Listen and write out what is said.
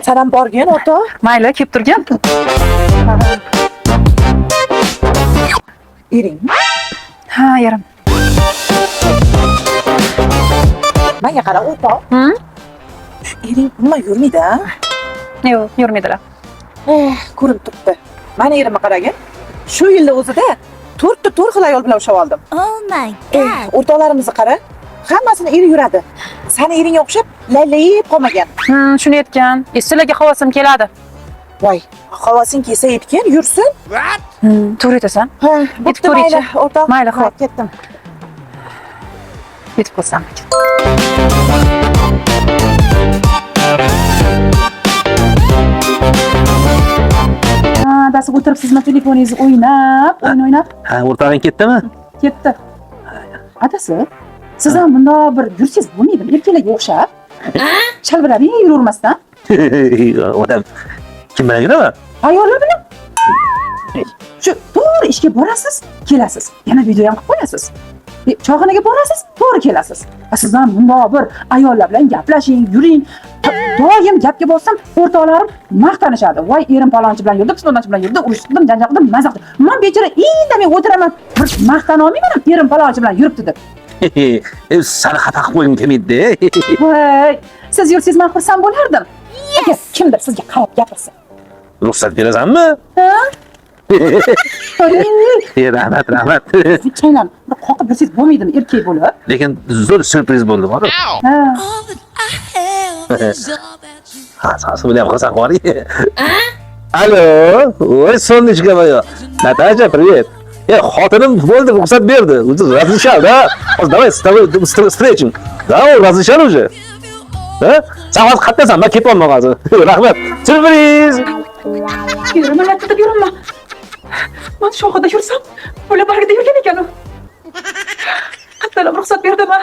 San ham borgin, o'rtoq. Mayli, kelib turgin. Ering. Ha, erim. Menga qara, o'rtoq. Hmm? Shu ering umuman yurmaydi, a? Yo'q, yurmaydilar. Eh, ko'rinib turibdi. Mani erimni qaragin. Shu yilda o'zida to'rtta to'rt xil ayol bilan ushlab oldim. Oh my Eh, god. o'rtoqlarimizni qara. Hammasini eri yuradi. Sani eringga o'xshab laylayib qolmagan. Shuni aytgan. Sizlarga havasim keladi. Voy, havosing kelsa yetgin, yursin. To'g'ri aytasan. Ha, Yetib bo'pti, ko'raychi. mayli, o'rtoq. Mayli, Ha, xo'p. ketdim. Yetib qo'ysammikin. Ha, adasi o'tiribsizmi telefoningizni o'ynab, o'yin o'ynab Ha, o'rtog'ing ketdimi? ketdi. Adasi, siz ham bundoq bir yursangiz bo'lmaydimi? Erkaklarga o'xshab. Chalvirab yuravermasdan. Odam kim bilan yuraman? Ayollar bilan. Shu to'g'ri ishga borasiz, kelasiz. Yana video ham qilib qo'yasiz. Choyxonaga borasiz, to'g'ri kelasiz. A siz ham bundoq bir ayollar bilan gaplashing, yuring. Doim gapga borsam, o'rtoqlarim maqtanishadi. Voy, erim palonchi bilan yurdi, pistonchi bilan yurdi, urushdim, janjal qildim, maza qildim. Men bechora indamay o'tiraman. Bir maqtana olmayman ham, erim palonchi bilan yuribdi deb. Sani xafa qilib qo'ygim kelmaydi. Voy, siz yursangiz men xursand bo'lardim. Agar kimdir sizga qarab gapirsa. Ruxsat berasanmi? Ha? Rahmat, rahmat. Changlarni bir qoqib yursangiz bo'lmaydimi erkak bo'lib? Lekin zo'r syurpriz bo'ldi, bor. Ha. All that I have is all that you Ha, sasi bilan qilsam qo'y. Alo, voy солнышко моё. Наташа, привет. Xotinim bo'ldi, ruxsat berdi. Уже разрешал, да? Hozir давай с тобой встречим. Да, он разрешал уже. Ha? Sen hozir qayerdasan? Men ketyapman hozir. Rahmat. Syurpriz. Yurma, deb yurma. Man shoxida yursam, bular bargida yurgan ekan u. Qayerdan ruxsat berdimi?